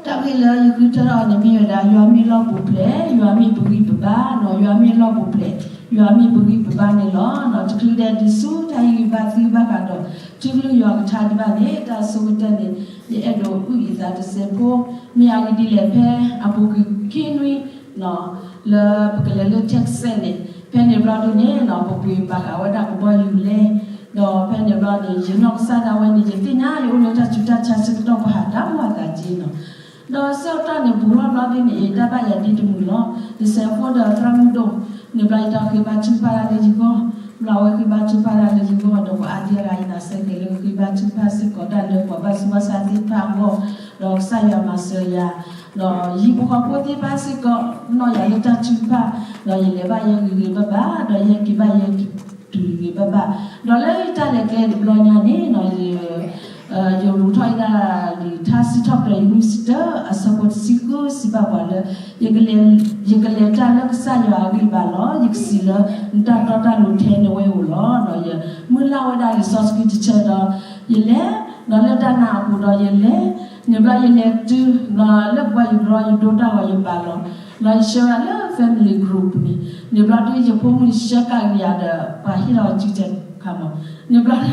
တၢ်ဂ့ၢ်လၢယဃုထၢထီၣ်အီၤန့ၣ်မ့ၢ်ဝဲဒၣ် ယွၤမ့ၢ်လီၢ်ပူၤဖျဲး, ယွၤမ့ၢ်ပဂံၢ်ပဘါနီၤ, ယွၤမ့ၢ်လီၢ်ပူၤဖျဲး, ယွၤမ့ၢ်ပဂံၢ်ပဘါန့ၣ်လီၤ. တချုးဒဲးဒုးဆူတၢ်ဟ့ၣ်ဂံၢ်ဘါသုဘၣ်ဃးဒီး ထံကလုၢ်ယွၤကထါဒံးဘၣ်န့ၣ် တၢ်ဆိကတၢၢ်န့ၣ် ယအဲၣ်ဒိးအုၣ်အံၤသးတစဲးဖိ, မ့ၢ်အဂ့ၢ်ဒ်လဲၣ် ဖဲအပူၤကွံာ်ခံနွံ လၢပကလဲၤလၢ Texas န့ၣ်, ဖဲန့ၣ်ဘျီဒုန့ၣ်နီၤ ပပှ့ၤပာ်ဃာ်ဝဲဒၣ်ကဘီယူၤလဲ, ဒီးဖဲန့ၣ်ဘျီန့ၣ် ယနီၢ်ကစၢ်ဒၣ်ဝဲန့ၣ် ယသ့ၣ်ညါယအိၣ်လၢတၢ်ဆူးတၢ်ဆါဆၢကတီၢ် ပှၤဟးတၢ်မူအသးက့နီၤ. ဒီးဆၢကတီၢ်န့ၣ် ဘူးထီၣ်ဘျီဒုန့ၣ် အံၤတၢ်ဘၣ်ယၤဒ်တမုာ်လီၤ. ယစဲးဖိဒီးသရၣ်မုၣ်ဒိၣ်န့ၣ်ဘျီ ယတၢ်ဃ့ဘါထုကဖၣ်တၢ်လၢယဂီၢ်, ဘျီအဝဲဃ့ဘါထုကဖၣ်တၢ်လၢယဂီၢ် ဒီးပှၤအါဒံအါဂၤ ယနာ်စ့ၢ်ကီးလၢဃ့ဘါထုကဖၣ်စ့ၢ်ကီးတၢ်လၢပှၤဘၣ်ဆူးဘၣ်ဆါသ့ၣ်တဖၣ်အဂီၢ်, ဒီးကစၢ်ယွၤမၤစၢၤယၤ ဒီးယဟံၣ်ဖိဃီဖိသ့ၣ်တဖၣ်စ့ၢ်ကီး နီၣ်ယၤလၢတၢ်ထုကဖၣ်, ဒီးယလဲၤဘၣ်ယဲဂ့ၤဂ့ၤဘၣ်ဘၣ်, ဒီးယဟဲက့ၤဘၣ်ယဲတုၤဂ့ၤဘၣ်ဘၣ်, ဒီးလၢယတၢ်လဲၤကျဲတဘျီညါန့ၣ်နီၤ ယ ယလူၤထီၣ်ယဒၣ်လံာ်ထါစံးထီၣ်ပတြၢၤ ယနွံဆံတၢ အဆၢဖိတဆံဃု စံးဘၣ်ပှၤလၢ ယကလဲၤတၢ်လၢကစၢ်ယွၤအဂံၢ်အဘါလီၤ. ယကစံးလၢ နတၢ်တီတၢ်လိၤထဲန့ၣ်ဝဲဧိၤလီၤ. ဒီးယမုၢ်လၢ်ဝဲဒၣ်လံာ်စီဆှံတဆၢဒီး ယလဲၤ, ဒီးလၢတၢ်နာ်အပူၤဒီးယလဲၤ, န့ၣ်ဘျီယလဲၤတုၤ ဒီးလၢပှၤယဘျီယဒိတၢ်ဂီၤယပာ်လီၤ, ဒီးယဆှၢဝဲဒၣ်လၢ family group န့ၣ်, န့ၣ်ဘျီဒုးယဖိမုၣ်ဆှၢကဒါက့ၤယၤဒီး ပှၤဟ့ၣ်လီၤစုတဲခါမး, န့ၣ်ဘျီ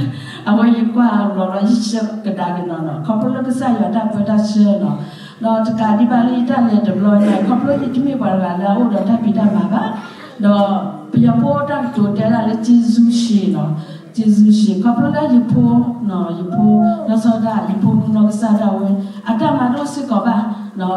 အဝဲယကွၢ်အဘျီဒီး ယဆှၢကဒါက့ၤနီၤနီၤ ခီဖျိလၢကစၢ်ယွၤတၢ်ပၢတၢ်ဆှၢနီၤ, ဒီးတကးဒံးဘၣ်လၢယတၢ်လဲၤတဘျီညါ ခီဖျိယတမ့ၢ်ပှၤတဂၤလၢအအိၣ်ဒီးတၢ်ဖံးတၢ်မၤဘၣ်, ဒီးပယီၤဖိတၢ်ကတိၤတဲဒၣ်လၢ ကျေးဇူးရှင်နီၤ, ကျေးဇူးရှင် ခီဖျိလၢယဖိ, ယဖိ, လီၤဆီဒၣ် ယဖိမုၣ်နီၢ်ကစၢ်ဒၣ်ဝဲ အတၢ်မၤတအိၣ်စ့ၢ်ကီးဘၣ်,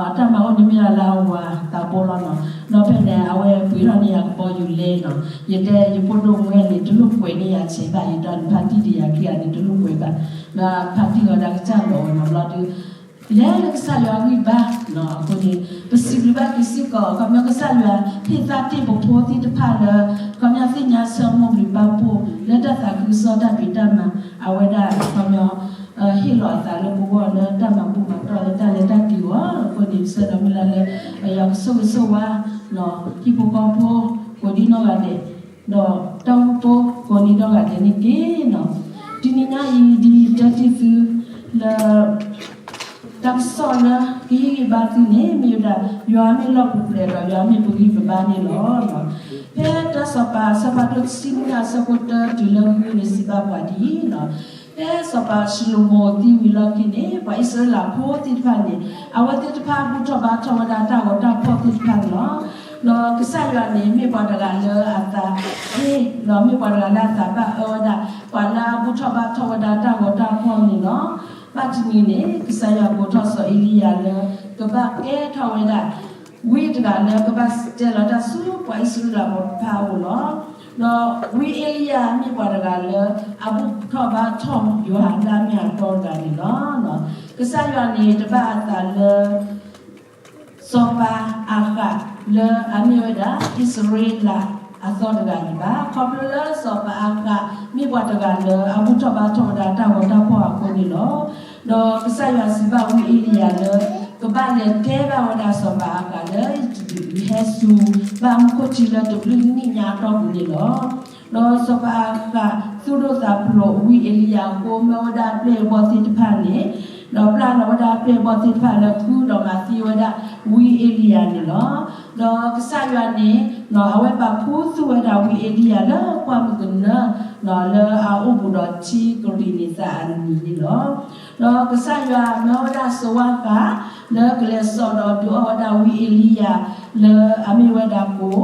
အတၢ်မၤအိၣ်န့ၣ်မ့ၢ်ဒၣ်လၢအဝၤသးဘိလီၤနီၤ, ဒီးဖဲန့ၣ် အဝဲပှ့ၤထီၣ်န့ၢ်ယၤကဘီယူၤလဲနီၤ, ယတဲယဖိဒိၣ်မုၣ်န့ၣ် တလိၣ်ကွဲးန့ၢ်ယၤဆဲးဘၣ်အံၤဒီး နဖါတံၢ်တယၤခံဂၤန့ၣ် တလိၣ်ကွဲးဘၣ်, ဒီးဖါတံၢ်လီၤဒၣ်ကစၢ်လီၤဝဲနီၤ ဘျီဒုး လဲၤလၢကစၢ်ယွၤဂံၢ်ဘါ, အဃိန့ၣ် ပစံးဘျုးဘၣ်က့ၤစ့ၢ်ကီး ခီပညီကစၢ်ယွၤဟ့ၣ်သါတ့ၢ်ပဖိသ့ၣ်တဖၣ်လၢ ခီပညီသ့ၣ်ညါဆၢမိၢ်ပျံၤပၢ်ဖှိၣ် လၢတၢ်သးခုကစီၣ်တၢ်ဖံးတၢ်မၤ အဝဲဒၣ်ခီပညီ ဟ့ၣ်လီၤအသးလၢပဂီၢ်လၢတၢ်မၤဘူၣ်မၤတီၢ်လၢတၢ်လဲၤတၢ်က့ၤအဂီၢ်, အဃိန့ၣ် ပဆၢဒီးမုၢ်လၢ်လၢ ပယီၤကဆိၣ်ဂ့ၤဆိၣ်ဝါ ဟံၣ်ဖိဃီဖိ ကိးဒံနီၢ်ဂၤဒဲး ဒီးတၢ်အိၣ်ဖှိၣ်ဖိကိးဒံနီၢ်ဂၤဒဲးန့ၣ်တက့ၢ်နီၤ. တနံၤညါအံၤ ဒ်ယတဲတ့ၢ်သုလၢ တၢ်ကစီၣ်လၢကဟ့ၣ်ဂံၢ်ဘါသုန့ၣ် မ့ၢ်ဝဲဒၣ် ယွၤမ့ၢ်လီၢ်ပူၤဖျဲးဒီး ယွၤမ့ၢ်ပဂံၢ်ပဘါန့ၣ်လီၤ. ဖဲတၢ်စီၤပၤအဆၢဖးဒိၣ်တဆံနွံ အဆၢဖိတၢတုၤလၢဃုန့ၣ် စံးဘၣ်ပှၤဒ်အံၤနီၤ, ဖဲစီၤပၤၡလိၤမိၤသံဝံၤလီၢ်ခံန့ၣ် ပှၤအံၣ်စရ့လးဖိသ့ၣ်တဖၣ်န့ၣ် အဝဲသ့ၣ်တဖၣ်ဘူၣ်ထီၣ်ဘါထီၣ်ဝဲဒၣ်တၢ်ဂီၤတၢ်ဖီၣ်သ့ၣ်တဖၣ်န့ၣ်လီၤ. ဒီးကစၢ်ယွၤန့ၣ် မ့ၢ်ပှၤတဂၤလၢအသးဟ့ ဒီးမ့ၢ်ပှၤတဂၤလၢအသးဘၣ်အၢဝဲဒၣ် ပှၤလၢအဘူၣ်ထီၣ်ဘါထီၣ်ဝဲဒၣ်တၢ်ဂီၤတၢ်ဖီၣ်န့ၣ်လီၤ. ဘၣ်တနံၤန့ၣ် ကစၢ်ယွၤကိးထီၣ်စီၤအ့လံယၤလၢ ကဘၣ်ကဲထီၣ်ဝဲဒၣ် ဝံတဂၤလၢကဘၣ်တဲလီၤတၢ်ဆူပှၤအံၣ်စရ့လးဖိတဖၣ်အအိၣ်လီၤ. ဒီးဝံအ့လံယၤမ့ၢ်ပှၤတဂၤလၢ အဘူၣ်ထီၣ်ဘါထီၣ်ယွၤလၢအမ့ၢ်အတီတဂၤန့ၣ်လီၤ. ကစၢ်ယွၤန့ၣ်တဘၣ်အသးလၢ စီၤပၤအၤဃးလၢအမ့ၢ်ဝဲဒၣ် အံၣ်စရ့လးအသီတဂၤန့ၣ်ဘၣ်. ခီဖျိလၢစီၤပၤအၤဃး မ့ၢ်ပှၤတဂၤလၢအဘူၣ်ထီၣ်ဘါထီၣ်ဝဲဒၣ်တၢ်ဂီၤတၢ်ဖီၣ်အဃိန့ၣ်လီၤ. ဒီးကစၢ်ယွၤစံးဘၣ်ဝံအ့လံယၤလၢ ကဘၣ်လဲၤတဲဘၣ်ဝဲဒၣ်စီၤပၤအၤဃးလၢ ယဟဲစူၤဘၣ်မူခိၣ်ထံလၢတဘျုးနံၣ်ညါအတီၢ်ပူၤန့ၣ်လီၤ. ဒီးစီၤပၤအၤဃးသူၣ်ဒိၣ်သးဖျိးဝံအ့လံယၤအဃိ မၢဝဲဒၣ်အပျဲၢ်အဘီၣ်သ့ၣ်တဖၣ်န့ၣ်, ဒီးပျၢ်လီၤဝဲဒၣ်အပျဲၢ်အဘီၣ်သ့ၣ်တဖၣ်လၢခုဒီးမၤသံဝဲဒၣ်ဝံအ့လံယၤန့ၣ်လီၤ. ဒီးကစၢ်ယွၤန့ၣ် အဝဲပာ်ခူသူၣ်ဝဲဒၣ်ဝံအ့လံယၤလၢပှၢ်မုၢ်ကနၢ လၢအအိၣ်ဘူးဒီးထံကရံးန့ၣ်သးအနံၤန့ၣ်လီၤ. ဒီးကစၢ်ယွၤမၢဝဲဒၣ်စီၤဝါဃး လၢကလဲၤစိာ်ဒီးဒုးအီၣ်ဝဲဒၣ်ဝံအ့လံယၤ လၢအမ့ၢ်ဝဲဒၣ်ကိၣ်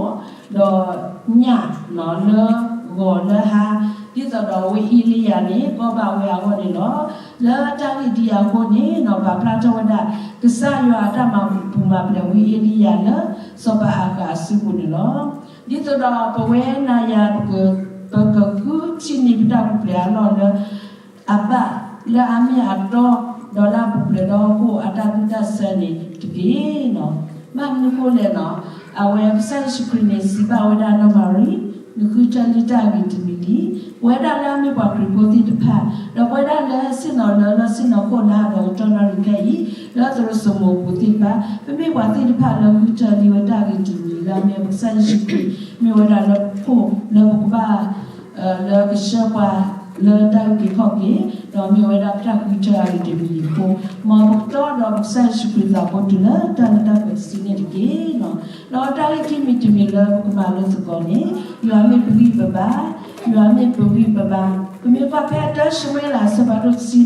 ဒီးညၣ်လၢဂီၤလၢဟါ, ဒ်သိးဒီးဝံအ့လံယၤန့ၣ် ကီဘၣ်ဝဲအဂီၢ်န့ၣ်လီၤ. လၢတၢ်ဂ့ၢ်ဒ်အံၤအဃိန့ၣ် ပာ်ဖျါထီၣ်ဝဲဒၣ် ကစၢ်ယွၤအတၢ်မၤပူၤမၤဖျဲးဝံအ့လံယၤလၢ စီၤပၤအၤဃးအစုပူၤန့ၣ်လီၤ. ဒ်သိးဒီးပဝဲနၤယၤ ပကဃုထံၣ်န့ၢ်ပတၢ်ပူၤဖျဲးအလီၢ်လၢ အဘၣ်လၢအမ့ၢ်အတီ ဒီးလၢအပူၤဖျဲးဒီးဟီၣ်ခိၣ်အတၢ်သူၣ်တၢ်ဆၢန့ၣ်တက့ၢ်နီၤ. ဘၣ်မနုၤအဃိလဲၣ်နီၤ, အဝဲကစၢ်ယ့ၣ်ၡူးခရံာ်န့ၣ် စံးဘၣ်ဝဲဒၣ်နီၢ်မၤရံ, နဃုထၢလံတၢ်ဂ့ၤတမံၤလံ. ပဝဲဒၣ်လၢအမ့ၢ်ပှၤခရံာ်ဖိသ့ၣ်တဖၣ်, ဒီးပဝဲဒၣ်လၢဆ့ၣ်နီၤလၢလီၢ်ဆ့ၣ်နီၤခိၣ်လၢအဒီးကတီၢ်နီၣ်ရံၣ်ခဲအံၤ, လၢသရိာ်စိမိၤအပူၤသ့ၣ်တဖၣ်, ပမ့ၢ်ပှၤသ့ၣ်တဖၣ်လၢဃုထၢလံဝဲတၢ်ဂ့ၤတမံၤလၢအမ့ၢ်ပကစၢ်ယ့ၣ်ၡူးခရံာ်, မ့ၢ်ဝဲဒၣ်လၢခိၣ်လၢပကဘၣ် လၢကဆှၢပှၤ လၢတၢ်အုၣ်က့ၤခီၣ်က့ၤ, ဒီးမ့ၢ်ဝဲဒၣ်တၢ်ဃုထၢအဂ့ၤတမံၤအံၤအဃိ, မ်ပကတီဒီးပကစၢ်ယ့ၣ်ၡူးခရံာ်သးဖိတုၤလၢတၢ်လၢတၢ်ပှဲၤတစုန့ၣ်တက့ၢ်. ဒီးတၢ်ဂ့ၢ်ခံမံၤတမံၤလၢပကမၤလိသကိးန့ၣ်, ယွၤမ့ၢ်ပဂံၢ်ပဘါ, ယွၤမ့ၢ်ပဂံၢ်ပဘါ, ပမ့ၢ်ကွၢ်ဖဲတၢၡမူၤအ့လးအဆၢဖးဒိၣ်တဆံ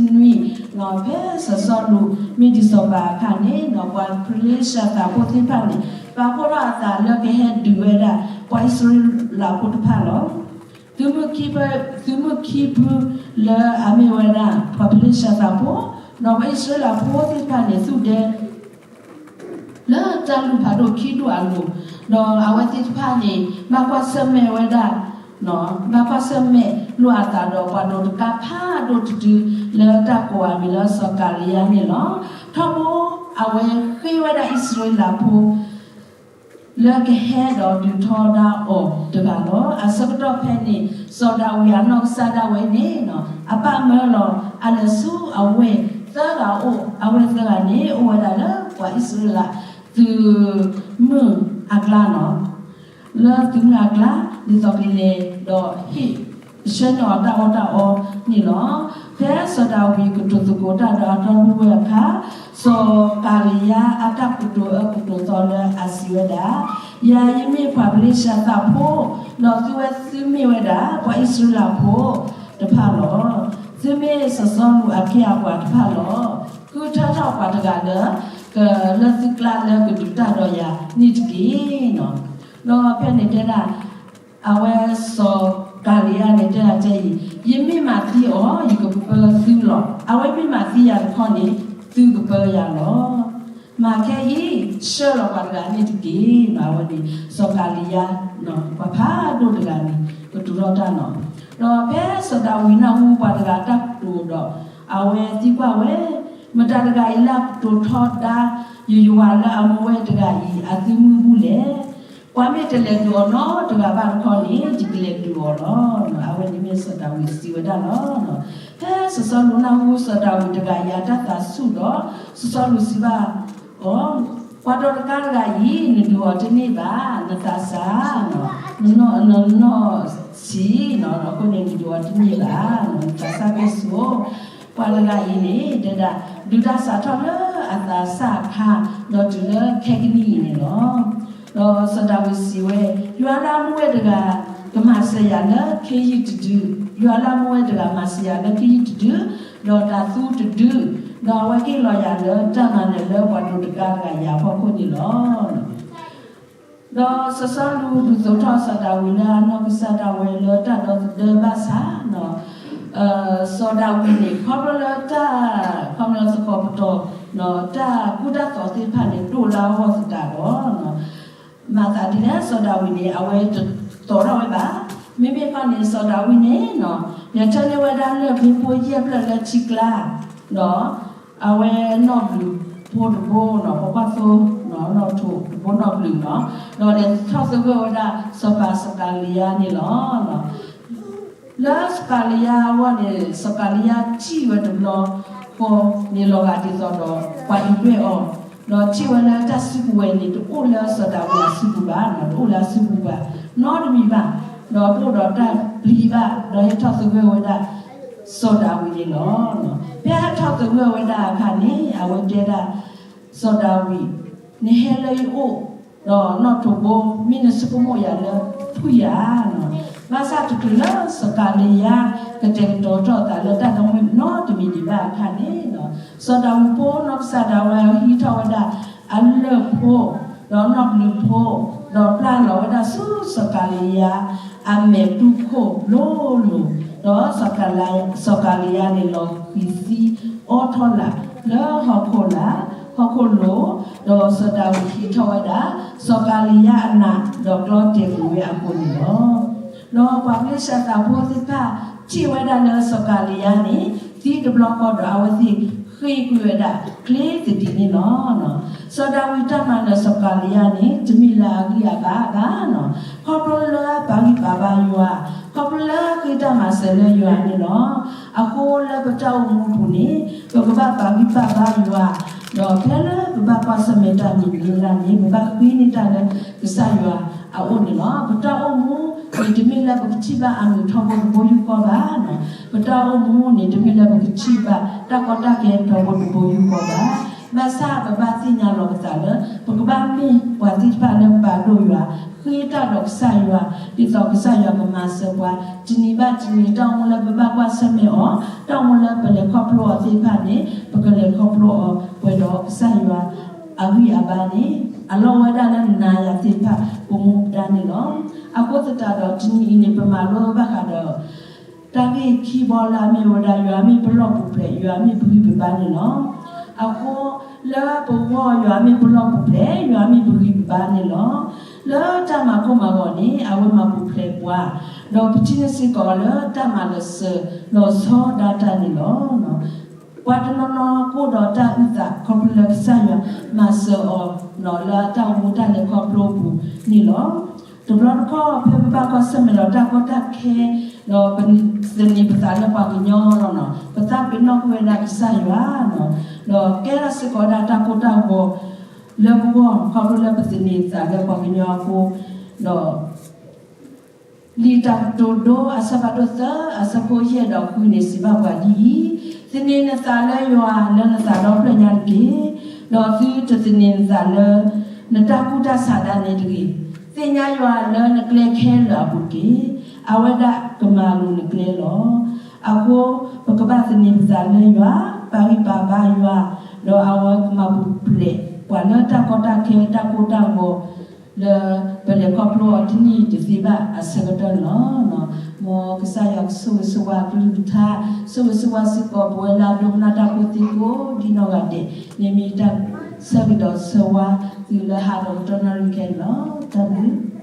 နွံ, ဖဲစီၤစီလူးမ့ၢ်ဒံးစီၤပၤအခါန့ၣ်, ပှၤဖလ့ၡသးဖိသ့ၣ်တဖၣ်န့ၣ် ပာ်ဖှိၣ်ထီၣ်အသးလၢကဟဲဒုးဝဲဒၣ် ပှၤအံၣ်စရ့လးဖိတဖၣ်လီၤ. သုးမုၢ်ခံဖု, သုးမုၢ်ခံဖုလၢအမ့ၢ်ဝဲဒၣ် ပှၤဖလ့ၡသးဖိ, ဒီးပှၤအံၣ်စရ့လးဖိသ့ၣ်တဖၣ်န့ၣ် သူၣ်ဒဲ လၢတၢ်လုၢ်ဖးဒိၣ်ခံဒူၣ်အလိၤ, ဒီးအဝဲသ့ၣ်တဖၣ်န့ၣ် ဘၣ်ကွၢ်ဆၢၣ်မဲာ်ဝဲဒၣ်, ဘၣ်ကွၢ်ဆၢၣ်မဲာ်လိာ်အသးဒီးပှၤဒိးတကါဖးဒိၣ်တဒု လၢတၢ်ကိးအမံၤလၢစီၤကၤလံယါန့ၣ်လီၤ. ထီဘိအဝဲဃ့ဝဲဒၣ်အံၣ်စရ့လးဖိ လၢကဟဲဒီးဒုးထီဒါအီၤတဂၤလီၤ. အဆၢကတီၢ်ဖဲန့ၣ် စီၤဒၤဝံးအနီၢ်ကစၢ်ဒၣ်ဝဲန့ၣ် အပၢ်မၢလီၤ အလဲၤဆူအဝဲၢ်သၢဂၤအိၣ်, အဝဲၢ်သၢဂၤန့ၣ် အိၣ်ဝဲဒၣ်လၢပှၤအံၣ်စရ့လး သုးမုၢ်အကျါလီၤ. လၢသုးမုၢ်အကျါ ဒ်သိးကလဲၤဒီးဟ့ၣ်ဆှၢန့ၢ်အီၤတၢ်အီၣ်တၢ်အီန့ၣ်လီၤ. ဖဲစီၤဒၤဝံးကတိၤသကိးတၢ်ဒီးအတီအလိၤဝဲအခါ, စီၤကၤလံယါအတၢ်ကတိၤအၢကတိၤသီလၢအစံးဝဲဒၣ်, ယၤယမ့ၢ်ပှၤဖလ့ၡသးဖိ, ဒီးသုဝဲသုမ့ၢ်ဝဲဒၣ် ပှၤအံၣ်စရ့လးဖိတဖၣ်လီၤ. သုမ့ၢ်စီၤစီလူးအခ့အပှၤတဖၣ်လီၤ. ဃုထၢထီၣ်ပှၤတဂၤလၢ ကလၢသုကျါလၢကဒုးတၢ်ဒီးယၤန့ၣ်တက့ၢ်. ဒီးဖဲန့ၣ်တဲဒၣ် အဝဲစီၤကၤလံယါန့ၣ်တဲဒၣ်တဲအံၤ, ယမ့ၢ်မၤသံအီၤ ယကပၢသုလီၤ. အဝဲမ့ၢ်မၤသံယၤတခီန့ၣ် သုကပၢယၤလီၤ. မၤခဲအံၤ ဆှၢလီၤပှၤတဂၤန့ၣ်တက့ၢ်. အဝဲန့ၣ် စီၤကၤလံယါ ပှၤဖးဒိၣ်တဂၤန့ၣ် ကတိၤထီၣ်တၢ်လီၤ. ဒီးဖဲစီၤဒၤဝံးနၢ်ဟူပှၤတဂၤအတၢ်ကတိၤဒီး အဝဲသံကွၢ်ဝဲ, မတၤတဂၤအံၤလၢအကတိၤထီဒါ ယယွၤလၢအမူဝဲတဂၤအံၤ အသုမုၢ်ဘူၣ်လဲၣ်. ပှၤမ့ၢ်တလဲၤဒုးအီၤနီတဂၤဘၣ်တခီန့ၣ် ယကလဲၤဒုးအီၤလီၤ. အဝဲန့ၣ်မ့ၢ်စီၤဒၤဝံးစံးဝဲဒၣ်လီၤ. ဖဲစီၤစီလူးနၢ်ဟူစီၤဒၤဝံးတဂၤအံၤအတၢ်သးဆူၣ်ဒီး စီၤစီလူးစံးဘၣ်အီၤ, ပှၤဒိးတကါတဂၤအံၤ နဒုးအီၤတန့ၢ်ဘၣ်, နသးစၢ်, နနီၢ်ဆံး, အဃိန့ၣ် နဒုးအီၤတန့ၢ်ဘၣ်, နသးစၢ်ကဲၣ်ဆိး. ပှၤတဂၤအံၤန့ၣ် တဲဒၣ် ဒုးတၢ်စးထီၣ်လၢအသးစၢ်အခါ ဒီးတုၤလၢခဲကနံၣ်အံၤန့ၣ်လီၤ. ဒီးစီၤဒၤဝံးစံးဝဲ, ယွၤလၢအမူဝဲတဂၤ ကမၤစၢၤယၤလၢခ့ယုၢ်တဒု, ယွၤလၢအမူဝဲတဂၤ မၤစၢၤယၤလၢခ့ယုၢ်တဒု, ဒီးတၤသူတဒု, ဒီးအဝဲကဟ့ၣ်လီၤယၤလၢတၢ်မၤနၢၤလၢပှၤဒိးတကါတဂၤအံၤအဖီခိၣ်န့ၣ်လီၤ. ဒီးစီၤစီလူးဒုးသိးထီၣ်စီၤဒၤဝံးလၢအနီၢ်ကစၢ်ဒၣ်ဝဲလၢတၢ်ဒီသဒၢဘၣ်ဆၣ်, စီၤဒၤဝံးန့ၣ် ခီဖျိလၢတၢ်, ခီဖျိလၢသကိးပတီၢ်, တၢ်ကူတၢ်သိးသ့ၣ်တဖၣ်န့ၣ် ဒိၣ်လၢအဂီၢ်သတးဒီး မၤသးဒ်လဲၣ် စီၤဒၤဝံးန့ၣ် အဝဲတသိးထီၣ်ဝဲဘၣ်. မ့မ့ၢ်ခီန့ၣ် စီၤဒၤဝံးန့ၣ် လဲၤထၢန့ၢ်ဝဲဒၣ်လၢၢ်ဘ့ဖိယဲၢ်ဖျၢၣ်လၢထံကျါ, ဒီးအဝဲနီၣ်ဘျုးဖိတဘိနီၤ, ပှၤကွၢ်သိနီၣ်ထိးတဘိနီၣ်ဘျုးနီၤ, ဒီးလဲၤထီၣ်သဂၢၢ်ဝဲဒၣ်စီၤပၤစီၤကၤလံယါန့ၣ်လီၤ. လၢစီၤကၤလံယါအဂီၢ်န့ၣ် စီၤကၤလံယါထံၣ်ဝဲတဘျီဃီန့ၣ် လီၤဂာ်ဒ်သိးဒီး ပှၤဒုးဒွဲၣ်အီၤ, ဒီးထံၣ်ဝဲလၢတၢ်စုကဝဲၤန့ၣ် တအိၣ်လၢစီၤဒၤဝံးအစုပူၤဘၣ်, တအိၣ်လၢအစုပူၤဘၣ်, နီတမံၤဘၣ်, ဒီးတအိၣ်ဒီးတၢ်ပျံၤဘၣ်, ဒီးဟဲထီၣ်သဂၢၢ်ဝဲဒၣ်စီၤဒၤဝံးန့ၣ်လီၤ. ဖဲဟဲထီၣ်သဂၢၢ်ဝဲဒၣ်အခါန့ၣ် အဝဲတဲဒၣ် စီၤဒၤဝံး, နဟဲလၢယအိၣ်, ဒီးနီၣ်ထိးဘိ မ့ၢ်နဆိကမိၣ်ယၤလၢဖုၣ်ယၤ, ဘၣ်ဆၣ်တချုးလၢစီၤကၤလံယါ ကတဲာ်ကတီၤထီၣ်အသးလၢတၢ်ဒီမုၢ်နီတမံၤဒံးဘၣ်အခါန့ၣ်, စီၤဒၤဝံးဖိနီၢ်ကစၢ်ဒၣ်ဝဲဟံးထီၣ်ဝဲဒၣ်အလၢၢ်ဖိ, ဒီးနီၣ်ဘျုးဖိ, ဒီးပျၢ်လီၤဝဲဒၣ်ဆူစီၤကၤလံယါ အမဲာ်တူၢ်ခိၣ်လိၤလိၤ, ဒီးစီၤကၤလံယါန့ၣ် လီၤဃံၤသံအီထီၣ်လၢဟီၣ်ခိၣ်လာ်, ဟီၣ်ခိၣ်လိၤ, ဒီးစီၤဒၤဝံးဟံးထီၣ်ဝဲဒၣ် စီၤကၤလံယါအနး ဒီးကျီတဲာ်ကွံာ်ဝဲအဃိန့ၣ်လီၤ. ဒီးပှၤဖလ့ၡသးဖိသ့ၣ်တဖၣ် ထံၣ်ဝဲဒၣ်လၢစီၤကၤလံယါန့ၣ် သံတဘျီဃီဒီး အဝဲသ့ၣ်ဃ့ကွံာ်ဝဲဒၣ်ချ့သဒံးန့ၣ်လီၤ. စီၤဒၤဝံးတၢ်မၤနၢၤစီၤကၤလံယါန့ၣ် တမ့ၢ်လၢအဂံၢ်အဘါဘၣ်နီၤ, ခီဖျိလၢပာ်ဂံၢ်ပာ်ဘါယွၤ, ခီဖျိလၢဃ့တၢ်မၤစၢၤလၢယွၤန့ၣ်လီၤ. အဃိလၢပတၢ်အိၣ်မူပူၤန့ၣ် ပကဘၣ်ပာ်ဂံၢ်ပာ်ဘါယွၤ, ဒီးဖဲလၢပဘၣ်ကွၢ်ဆၢၣ်မဲာ်တၢ်မနုၤလၢ်န့ၣ် ပဘၣ်ဃ့န့ၢ်တၢ်လၢကစၢ်ယွၤ အအိၣ်န့ၣ်လီၤ. ပတၢ်အိၣ်မူန့ၣ် တမ့ၢ်လၢပကထံၣ်ဘၣ်အမုာ်ထီဘိတဘိယူၢ်ဃီဘၣ်. ပတၢ်အိၣ်မူန့ၣ် တမ့ၢ်လၢပကထံၣ်ဘၣ်တၢ်ကီတၢ်ခဲထီဘိတဘိယူၢ်ဃီဘၣ်. ဘၣ်ဆၣ်ပဘၣ်သ့ၣ်ညါလီၤပသးလၢ ပကဘၣ်မ့ၢ်ပှၤသ့ၣ်တဖၣ်လၢပာ်ဒိၣ်ယွၤ, ဃ့တၢ်ဒီးကစၢ်ယွၤ, ဒ်သိးကစၢ်ယွၤကမၤစၢၤပှၤ, တနံၤဘၣ်တနံၤ တၢ်အိၣ်မူလၢပဘၣ်ကွၢ်ဆၢၣ်မဲာ်အီၤ, တၢ်အိၣ်မူလၢပလဲၤခီဖျိအီၤသ့ၣ်တဖၣ်န့ၣ် ပကလဲၤခီဖျိအီၤ ပှဲၤဒီးကစၢ်ယွၤအဂံၢ်အဘါန့ၣ် အလီၢ်ဝဲဒၣ်လၢနၤယၤသ့ၣ်တဖၣ် ပမူပဒါန့ၣ်လီၤ. အဃိသတးဒီး တနံၤအံၤန့ၣ် ပမၤလိဘၣ်ဃးဒီး တၢ်ဂ့ၢ်ခံဘီလၢအမ့ၢ်ဝဲဒၣ် ယွၤမ့ၢ်ပလီၢ်ပူၤဖျဲး, ယွၤမ့ၢ်ပဂံၢ်ပဘါန့ၣ်လီၤ. အဃိလၢပဂီၢ် ယွၤမ့ၢ်ပလီၢ်ပူၤဖျဲး, ယွၤမ့ၢ်ပဂံၢ်ပဘါန့ၣ်လီၤ. လၢတၢ်မၤကိၢ်မၤဂီၤန့ၣ် အဝဲမၤပူၤဖျဲးပှၤ, ဒီးပထံၣ်န့ၢ်စ့ၢ်ကီးလၢတၢ်မၤလီၤစၢၤ လီၤဆီဒၣ်တၢ်န့ၣ်လီၤ. ပှၤတနီၤနီၤကအိၣ်ဒီးတၢ်အုၣ်သး ခီဖျိလၢကစၢ်ယွၤမၤစၢၤအီၤ လၢအတၢ်အိၣ်မူတၢ်လဲၤခီဖျိအပူၤန့ၣ်လီၤ. တဘျီတခီၣ် ဖဲပဘၣ်ကွၢ်ဆၢၣ်မဲာ်ဒီးတၢ်ကီတၢ်ခဲ ဒီးပသန့ၤပသးလၢပှၤကညီလီၤ, ပသးပ့ၤနီၣ်ကွံာ်ဝဲဒၣ်ကစၢ်ယွၤ, ဒီးကဲထီၣ်စ့ၢ်ကီးဝဲဒၣ်တၢ်ကိၢ်တၢ်ဂီၤလၢပဂီၢ် ခီဖျိလၢပသန့ၤသးလၢပှၤကညီအဃိ, ဒီး လံာ်တၢ်ကတိၤဒိ အဆၢဖးဒိၣ်သၢ အဆၢဖိယဲၢ်ဒီးဃုန့ၣ် စံးဘၣ်ပှၤဒ်အံၤ, သန့ၤနသးလၢယွၤလၢနသးဒီဖျၢၣ်ညါတက့ၢ်, ဒီးသုတသန့ၤနသးလၢ နတၢ်ကူၣ်တၢ်ဆးဒၣ်နဲတဂ့ၤ. သ့ၣ်ညါယွၤလၢနကျဲခဲလၢာ်အပူၤတက့ၢ်, အဝဲဒၣ်ကမၤလိၤနကျဲလီၤ. အဃိ ပကဘၣ်သန့ၤပသးလၢယွၤ, ပာ်ဂံၢ်ပာ်ဘါယွၤ, ဒီးအဝဲကမၤပူၤဖျဲးပှၤလၢတၢ်ကီတၢ်ခဲ တၢ်ကိၢ်တၢ်ဂီၤ လၢပလဲၤခီဖျိအီၤတနံၣ်တသ့ဘၣ်အဆၢကတီၢ်န့ၣ်လီၤ. မ်ကစၢ်ယွၤကဆိၣ်ဂ့ၤဆိၣ်ဝါအကလုၢ်ကထါ, ဆိၣ်ဂ့ၤဆိၣ်ဝါစ့ၢ်ကီးပဝဲလၢအဒိကနၣ်တၢ်ဖိသ့ၣ်ကိးဒ်နီၢ်ဂၤဒဲး, န့ၣ်မ့ၢ်တၢ်ဆၢဂ့ၤဒီးဆၢဝါသုလၢဟးဒီးကတီၢ်နီၣ်ရံၣ်ခဲအံၤလီၤ. တၢ်ဘျုး